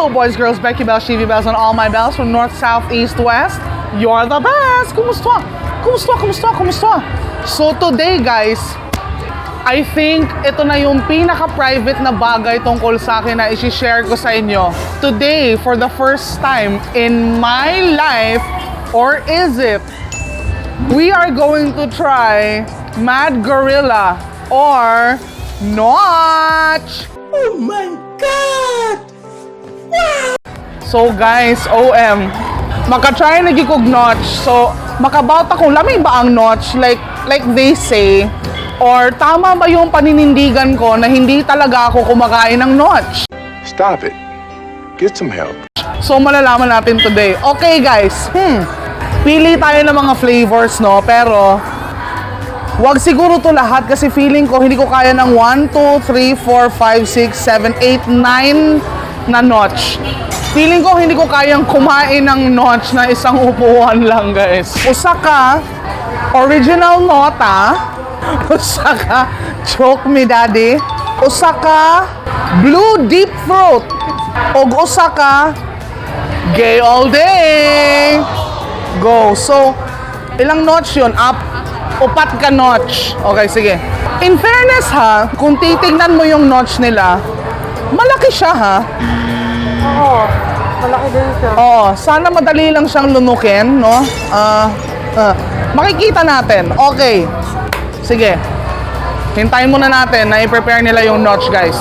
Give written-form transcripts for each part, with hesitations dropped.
Hello, boys, girls, Becky Bells, Shivy Bells, and all my bells from north, south, east, west. You're the best! Kumusta? Kumusta? Kumusta? Kumusta? So today, guys, I think ito na yung pinaka-private na bagay tungkol sa akin na isi-share ko sa inyo. Today, for the first time in my life, or is it, we are going to try Mad Gorilla or Notch! Oh my God! So guys, OM, makatry na gyud kog Notch. So, makabaw ta kung lami ba ang Notch, like they say, or tama ba yung paninindigan ko na hindi talaga ako kumakain ng Notch? Stop it. Get some help. So, malalaman natin today. Okay guys, pili tayo ng mga flavors, no? Pero, wag siguro to lahat kasi feeling ko hindi ko kaya ng 1, 2, 3, 4, 5, 6, 7, 8, 9 na Notch. Feeling ko hindi ko kayang kumain ng Notch na isang upuan lang, guys. Usa ka, original nota. Usa ka, choke me daddy. Usa ka, blue deep throat. Og usa ka, gay all day. Go. So, ilang notch yun? Up, upat ka notch. Okay, sige. In fairness ha, kung titignan mo yung notch nila, malaki siya ha. Oo, malaki din siya. Oo, sana madali lang siyang lunukin, no? Makikita natin. Okay. Sige. Hintayin muna natin na i-prepare nila yung notch, guys.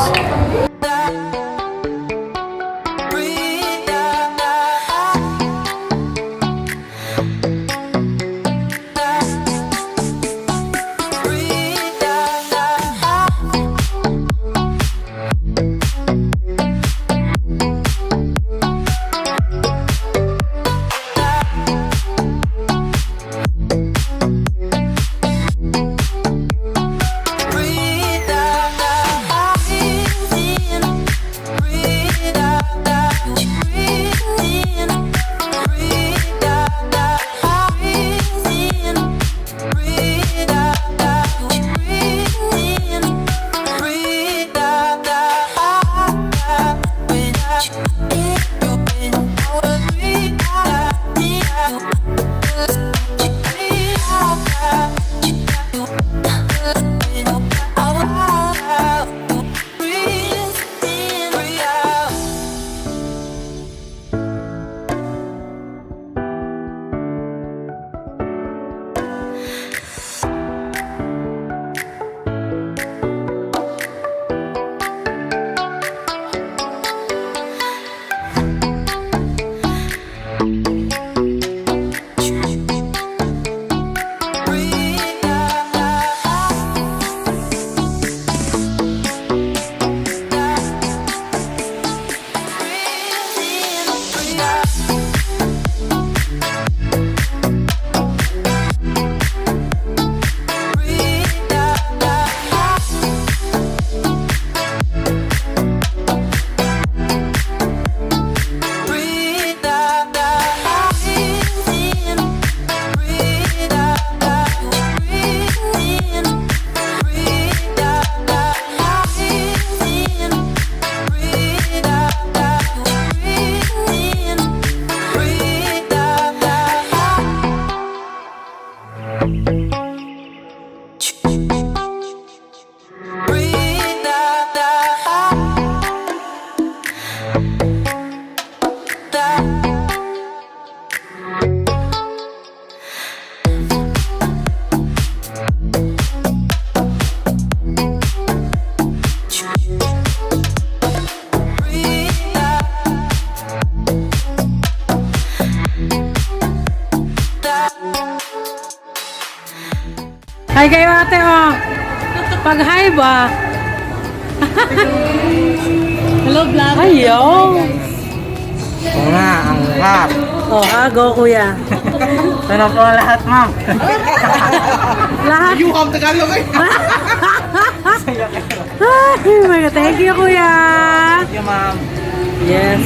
Hi kayo ate, oh. Pag-hi ba? Hello, vlog. Ayo. Oo nga, ang rap. Oh, go kuya. Sana po ang lahat, ma'am. Lahat. You have Tagalog eh. Ay, my God. Thank you, kuya. Thank you, ma'am. Yes.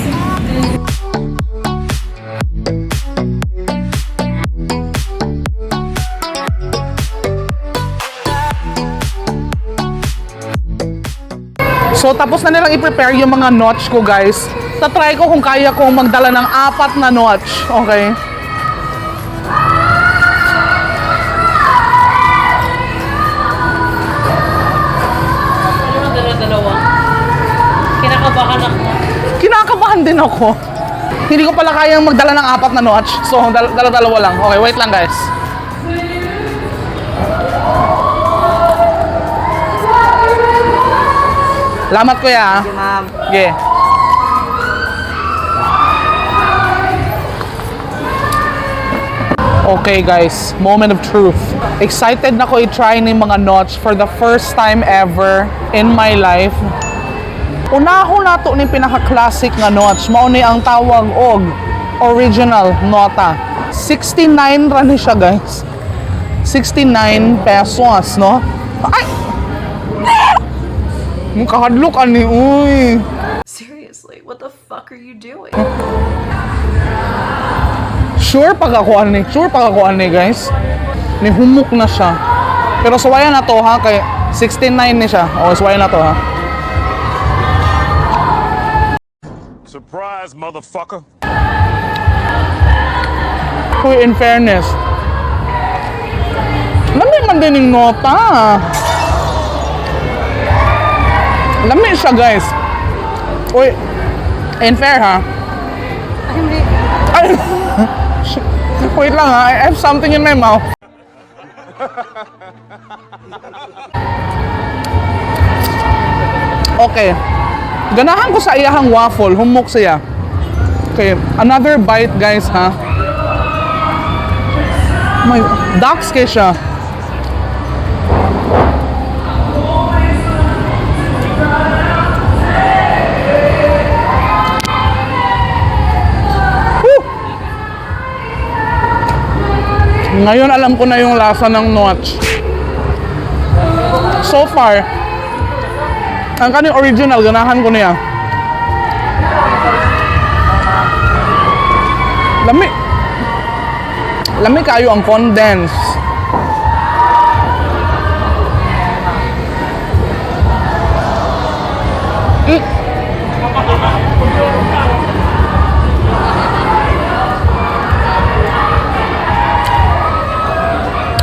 So, tapos na nilang i-prepare yung mga notch ko, guys. Tatry ko kung kaya kong magdala ng apat na notch. Okay? Ano, dalawa-dalawa? Kinakabahan ako. Kinakabahan din ako. Hindi ko pala kayang magdala ng apat na notch. So, dala-dalawa lang. Okay, wait lang, guys. Salamat, kuya. Thank you, ma'am. Yeah. Okay guys, moment of truth. Excited na ko i-try ni mga notch for the first time ever in my life. Unahon nato ni pinaka-classic nga notch, mao ni ang tawag og original nota. 69 ra ni siya, guys. 69 pesos, no? Ay! Mukahadlok ani, uy. Seriously, what the fuck are you doing? Sure pag ako ani, sure pag ako ani, guys. Ni humok na siya. Pero suwayan na to ha, kay 69 ni siya. O, suwayan na to ha. Surprise, motherfucker. Uy, in fairness, lami man din yung nota. Lami siya, guys. Uy, in fair ha. Ay, hindi. Ay, wait lang ha, I have something in my mouth. Okay. Ganahan ko sa iyahang waffle, humok siya. Okay, another bite, guys, ha. May ducks kay siya. Whew! Ngayon alam ko na yung lasa ng notch. So far, ang kaning original, ganahan ko niya. Lami. Lami kayo ang condense.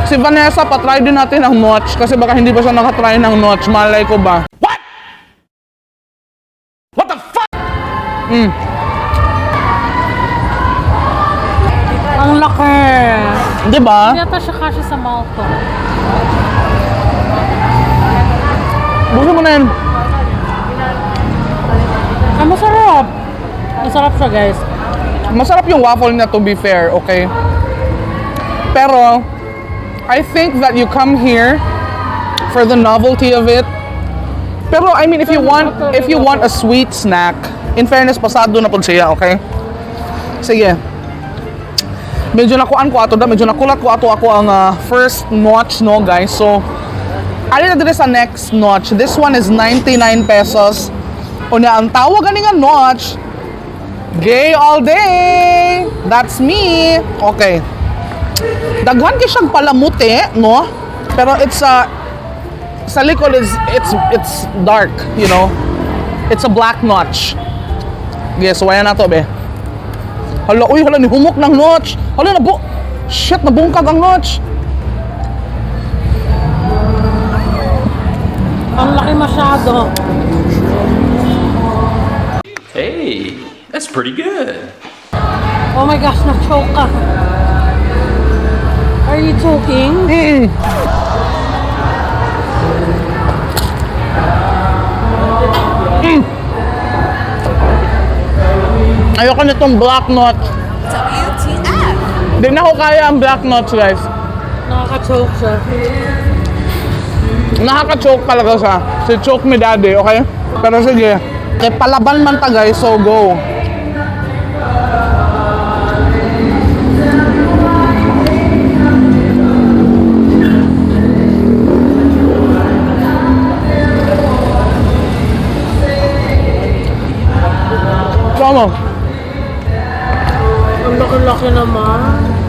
Si Vanessa, patry din natin ang notch kasi baka hindi pa siya nakatry ng notch. Malay ko ba? What? What the fuck? Ang laki. Di ba? Hindi ata siya kasya sa mouth ko. Buksan mo na yun. Ay, masarap. Masarap siya, guys. Masarap yung waffle niya, to be fair, okay? Pero, I think that you come here for the novelty of it. Pero I mean, if you want a sweet snack, in fairness, pasado na pud siya, okay? Sige. Medyo nakuan ko ato da, medyo nakulat ko ato ako ang first notch, no, guys. So, ali na dire sa next notch. This one is 99 pesos. Unya ang tawag ani nga notch, gay all day. That's me. Okay. Daghan kay siyang palamuti, no? Pero it's sa likod is it's dark. It's a black notch. Yes, so na to, be. Hala, uy, hala, nihumok ng notch. Hala, nabu... Shit, nabungkag ang notch. Ang laki masyado. Hey, that's pretty good. Oh my gosh, na-choke ka. Are you choking? Ayoko nitong black notch. WTF! Di na ko kaya ang black notch, guys. Nakaka-choke siya. Nakaka-choke talaga siya. Si Choke Me Daddy, okay? Pero sige. Eh, palaban man ta, guys, so go. Tama. Ang laki-laki naman.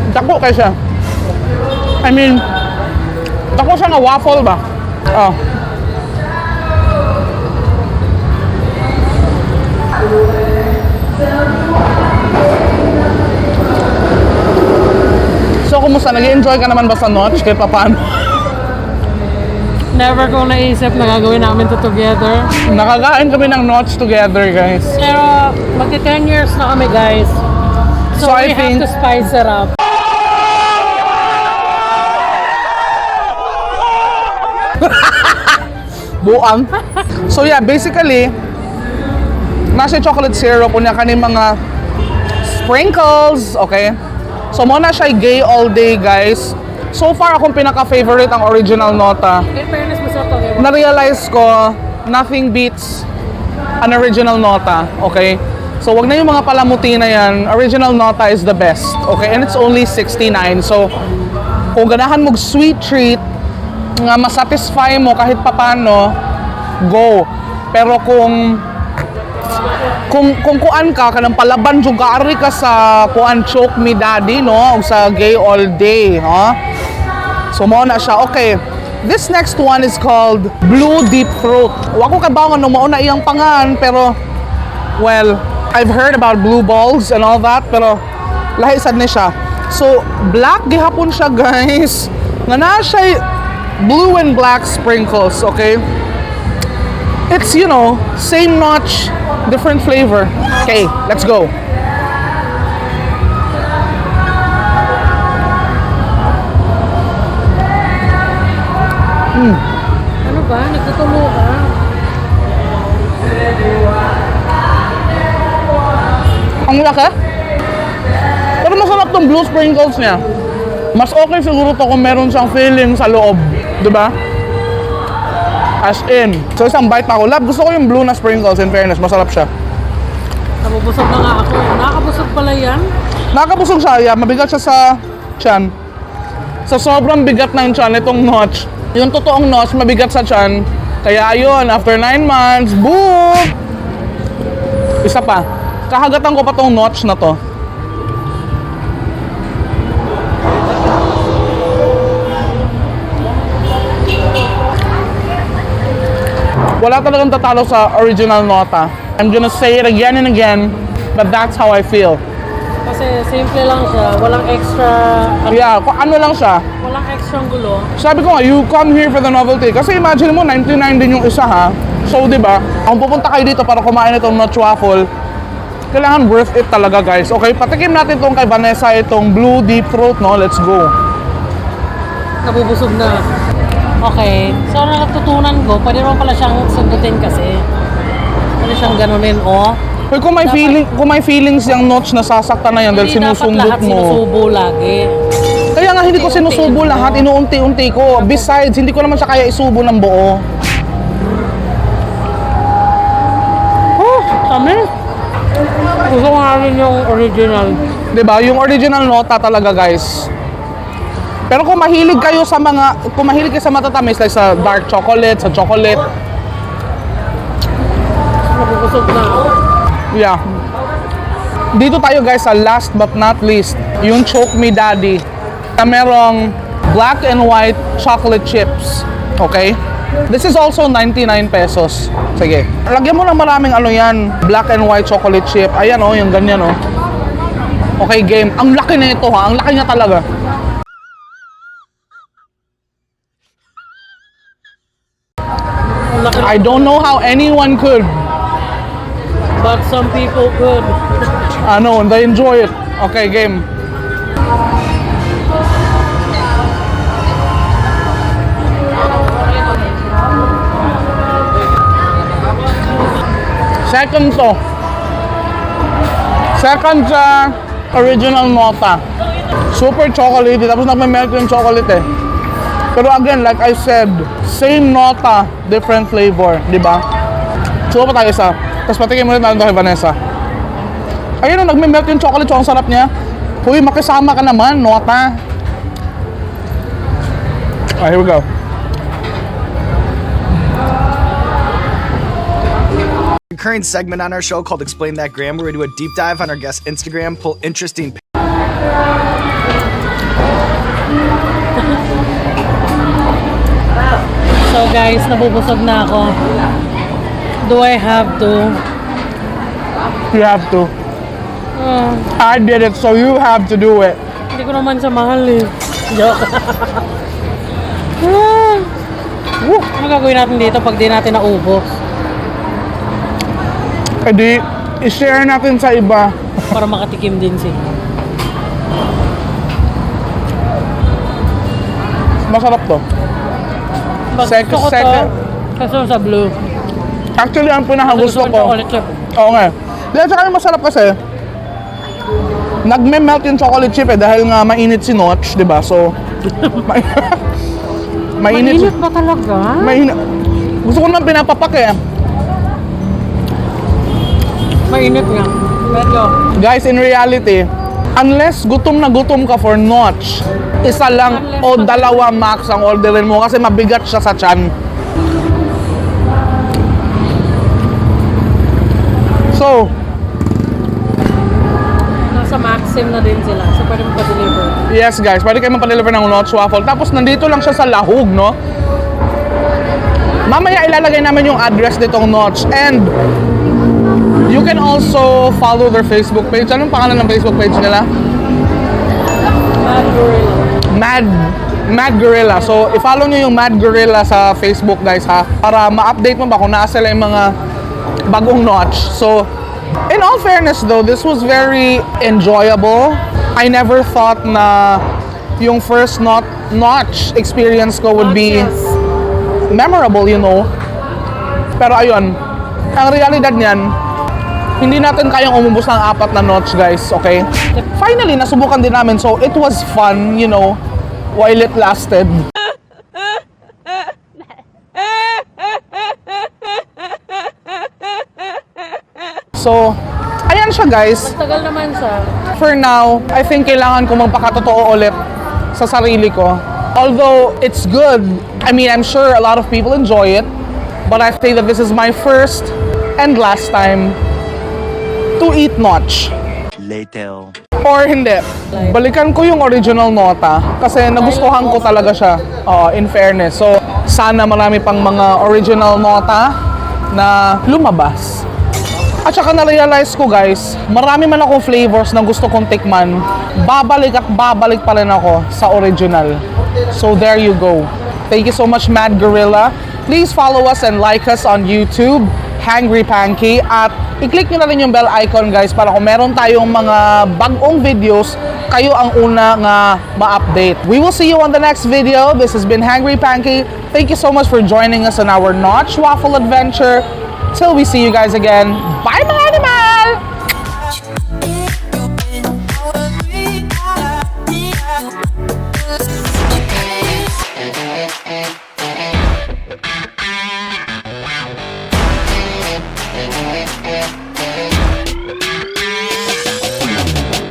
Dako kay siya. I mean, dako siya nga waffle ba? Oh. So, kumusta? Nag-enjoy ka naman ba sa notch? Kahit papaano? Never kong naisip na gagawin namin to together. Nakakain kami ng notch together, guys. Pero magti 10 years na kami, guys. So, So, I we have to spice it up. Buang. So yeah, basically, nasa chocolate syrup, unya kani mga sprinkles, okay? So mao na siya gay all day, guys. So far, akong pinaka-favorite ang original nota. In fairness, masarap to. Okay? Na-realize ko, nothing beats an original nota, okay? So wag na yung mga palamuti na yan. Original nota is the best, okay? And it's only 69. So kung ganahan mong sweet treat nga masatisfy mo kahit papano, go. Pero kung kuan ka kanang palaban jud ka, ari ka sa kuan, Choke Me Daddy, no, og sa gay all day, ha. So mao na siya. Okay. This next one is called Blue Deep Throat. Wa ko kabaw nga mao na iyang pangan, pero well, I've heard about blue balls and all that, pero lahi sad ni siya. So black gihapon siya, guys. Nga naa siya blue and black sprinkles, okay? It's, same notch, different flavor. Okay, let's go. Ano ba? Nagtutulo ka? Ang laki. Pero masarap tong blue sprinkles niya. Mas okay siguro to kung meron siyang filling sa loob. 'Di ba? As in. So isang bite pa ako. Love, gusto ko yung blue na sprinkles, in fairness. Masarap siya. Nabubusog na nga ako. Nakakabusog pala yan. Nakakabusog siya. Yeah, mabigat siya sa tiyan. Sa sobrang bigat ng tiyan, itong notch. Yung totoong notch, mabigat sa tiyan. Kaya ayun, after 9 months, boom! Isa pa. Kakagatan ko pa tong notch na to. Wala talagang tatalo sa original nota. I'm gonna say it again and again, but that's how I feel. Kasi simple lang siya. Walang extra, ano, Yeah, kung ano lang siya. walang extra gulo. Sabi ko nga, you come here for the novelty. Kasi imagine mo, 99 din yung isa ha. So, di ba? Kung pupunta kayo dito para kumain itong notch waffle, kailangan worth it talaga, guys. Okay, patikim natin itong kay Vanessa, itong Blue Deep Throat, no? Let's go. Nabubusog na. Okay. So, ano natutunan ko, pwede naman pala siyang sundutin kasi. Pwede siyang ganunin, oh. Hoy, kung may feelings yung notch, nasasaktan na yan dahil Hindi dapat sinusundot lahat mo. sinusubo lagi. Kaya nga hindi ko Unti-untiin sinusubo mo. lahat, inuunti-unti ko. Besides, hindi ko naman siya kaya isubo ng buo. Oh, kami. Gusto ko nga rin yung original. 'Di ba? Yung original nota talaga, guys. Pero kung mahilig kayo sa matatamis like sa dark chocolate, sa chocolate, Nabubusog na ako. Yeah. Dito tayo, guys, sa last but not least, yung Choke Me Daddy. Na merong black and white chocolate chips. Okay? This is also 99 pesos. Sige. Lagyan mo ng maraming ano yan, black and white chocolate chip. Ayan oh, yung ganyan oh. Okay, game. Ang laki na ito ha. Ang laki niya talaga. Ang laki. I don't know how anyone could. But some people could. Ano, and they enjoy it. Okay, game. Second to. Second sa original nota. Super chocolatey. Tapos nagme-melt yung chocolate eh. Pero again, like I said, same nota, different flavor. Di ba? Suka pa tayo isa. Tapos patikim ulit natin to kay Vanessa. Ayun o, nagme-melt yung chocolate. So, ang sarap niya. Uy, makisama ka naman, nota. Ah, here we go. Recurring segment on our show called Explain That Gram, where we do a deep dive on our guest's Instagram, pull interesting So guys, nabubusog na ako. Do I have to? You have to. Ah, I did it, so you have to do it. Hindi ko naman siya mahal eh. Joke. Ah. Woo! Ano gagawin natin dito pag di natin naubos? E di, i-share natin sa iba. Para makatikim din sila. Masarap to. Pag gusto ko to, kaso sa blue. Actually, ang pinakagusto Gusto ko. chocolate chip. Oo nga. Dahil saka yung masarap kasi, nagme-melt yung chocolate chip eh dahil nga mainit si Notch, di ba? So, mainit. Mainit ba talaga? Mainit. Gusto ko naman pinapapak eh. Mainit nga. Medyo. Guys, in reality, unless gutom na gutom ka for Notch, isa lang Unless o dalawa max ang orderin mo kasi mabigat siya sa tiyan. So, Nasa Maxim na din sila. So, pwede mo pa-deliver. Yes guys, pwede kayo magpa-deliver ng Notch Waffle. Tapos nandito lang siya sa Lahug, no? Mamaya ilalagay namin yung address nitong Notch. And you can also follow their Facebook page. Anong pangalan ng Facebook page nila? Mad Gorilla. Mad Gorilla. So, i-follow nyo yung Mad Gorilla sa Facebook, guys, ha? Para ma-update mo ba kung nasa sila yung mga bagong notch. So, in all fairness, though, this was very enjoyable. I never thought na yung first notch experience ko would be memorable. Pero ayun, ang realidad niyan, hindi natin kayang umubos ng apat na notch, guys, okay? Finally, nasubukan din namin. So, it was fun while it lasted. So, ayan siya, guys. Tagal naman siya. For now, I think kailangan ko magpakatotoo ulit sa sarili ko. Although it's good, I mean, I'm sure a lot of people enjoy it, but I think that this is my first and last time to eat Notch. Later. Or hindi. Balikan ko yung original nota kasi nagustuhan ko talaga siya. Oo, in fairness. So, sana marami pang mga original nota na lumabas. At saka na-realize ko, guys, marami man akong flavors na gusto kong tikman, babalik at babalik pa rin ako sa original. So there you go. Thank you so much, Mad Gorilla. Please follow us and like us on YouTube, Hangry Panky. At i-click nyo na rin yung bell icon, guys, para kung meron tayong mga bagong videos, kayo ang una nga ma-update. We will see you on the next video. This has been Hangry Panky. Thank you so much for joining us on our Notch Waffle adventure. Till we see you guys again. Bye, mga animal!